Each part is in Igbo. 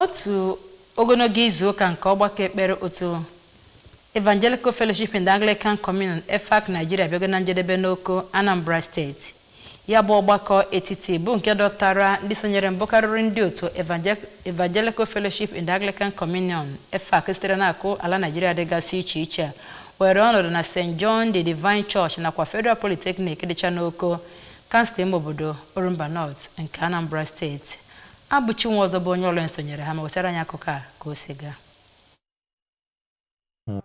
Otu ogologo izu ụka nke ọgbakọ ekpere otu Evangelical Fellowship in the Anglican Communion, EFAC Nigeria, bịago na njedebe n'Oko, Anambra Steeti. Ya bụ ọgbakọ etiti bụ nke dọtara ndị sonyere mbụ karịrị ndị otu Evangelical Fellowship in the Anglican Communion, EFAC, sitere n'akụ ala Nigeria dịgasị iche iche, were ọnọdụ na St. John the Divine Church nakwa Federal Polytechnic dịcha n'Oko, kansụl ime obodo Orumba North nke Anambra Steeti. Abụchi nwa ọzọ bụ onye ọlụ sonyere ha ma wetara anyị akụkọ a ka o si gaa.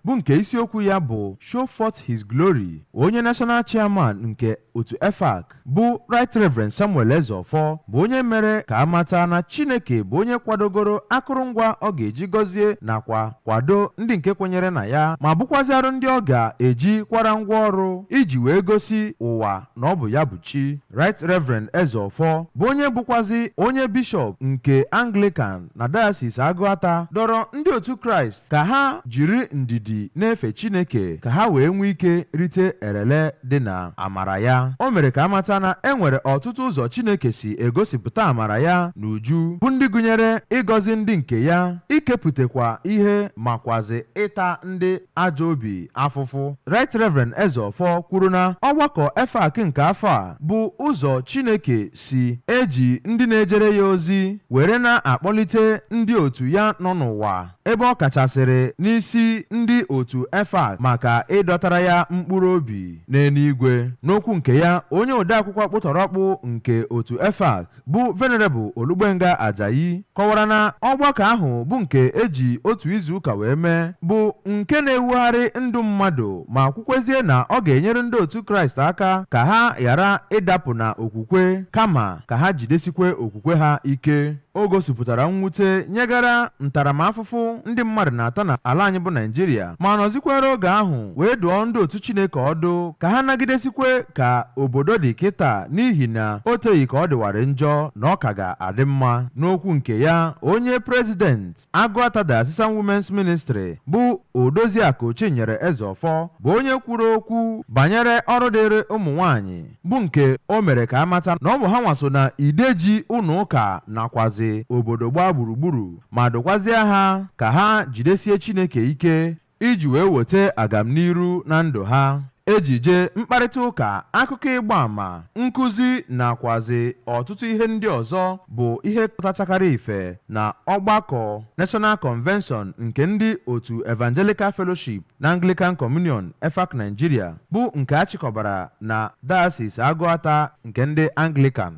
Bụ nke isiokwu ya bụ "Show Forth His Glory", onye National Chairman nke otu EFAC bụ Right Reverend Samuel Ezeofor bụ onye mere ka amata na Chineke bụ onye kwadogoro akụrụngwa ọ ga-eji gọzie nakwa kwado ndị nke kwenyere na ya, ma bụkwaziarụ ndị ọ ga-eji kwara ngwa ọrụ iji wee gosi ụwa na ọ bụ ya bụ chi. Right Reverend Ezeofor bụ onye bụkwazi onye bishọp nke Anglican na Diocese Agụata dọrọ ndị otu Kraịst ka ha jiri ndidi na-efe Chineke ka ha wee nwee ike rite erele dị na amara ya. O mere ka amata na e nwere ọtụtụ ụzọ Chineke si egosipụta amara ya n'uju, bụ ndị gụnyere ịgọzi ndị nke ya, ikepụtakwa ihe, makwazi ịta ndị ajọ obi afụfụ. Right Reverend Ezeofor kwuru na ọgbakọ EFAC nke afọ a bụ ụzọ Chineke si eji ndị na-ejere ya ozi were na-akpọlite ndị otu ya nọ n'ụwa, ebe ọ kachasịrị n'isi ndị otu EFAC maka ịdọtara ya mkpụrụ obi n'eluigwe. N'okwu nke ya, onye odeakwụkwọ kpụtọrọkpụ nke otu EFAC bụ Venerable Olugbenga Ajayi kọwara na ọgbakọ ahụ bụ nke eji otu izuụka wee mee bụ nke na-ewugharị ndụ mmadụ, ma kwukwezie na ọ ga-enyere ndị otu Kraịst aka ka ha ghara ịdapụ na okwukwe, kama ka ha jidesikwe okwukwe ha ike. O gosipụtara mwute nyegara ntaramahụhụ ndị mmadụ na-ata na ala anyị bụ Naijiria, ma nọzikwere oge ahụ wee dụọ ndị otu Chineke ọdụ ka ha nagidesikwe ka obodo dị kịta, n'ihi na o teghị ka ọ dịwara njọ na ọ ka ga-adị mma. N'okwu nke ya, onye president Agụata Diocesan Women's Ministry bụ Odoziakụ Chinyere Ezeọfọ bụ onye kwuru okwu banyere ọrụ dịrị ụmụ nwanyị, bụ nke o mere ka amata na ọ bụ ha nwaso na ideji ụlọ ụka nakwazi obodo gbaa gburugburu, ma dụkwazie ha ka ha jidesie Chineke ike iji wee weta agamniru na ndụ ha. Ejije, mkparịta ụka, akụkọ ịgba àmà, nkụzi nakwazi ọtụtụ ihe ndị ọzọ bụ ihe pụtachakarị ife na ọgbakọ National Convention nke ndị otu Evangelical Fellowship na Anglican Communion, EFAC Nigeria, bụ nke a chịkọbara na Diocese Agụata nke ndị Anglican.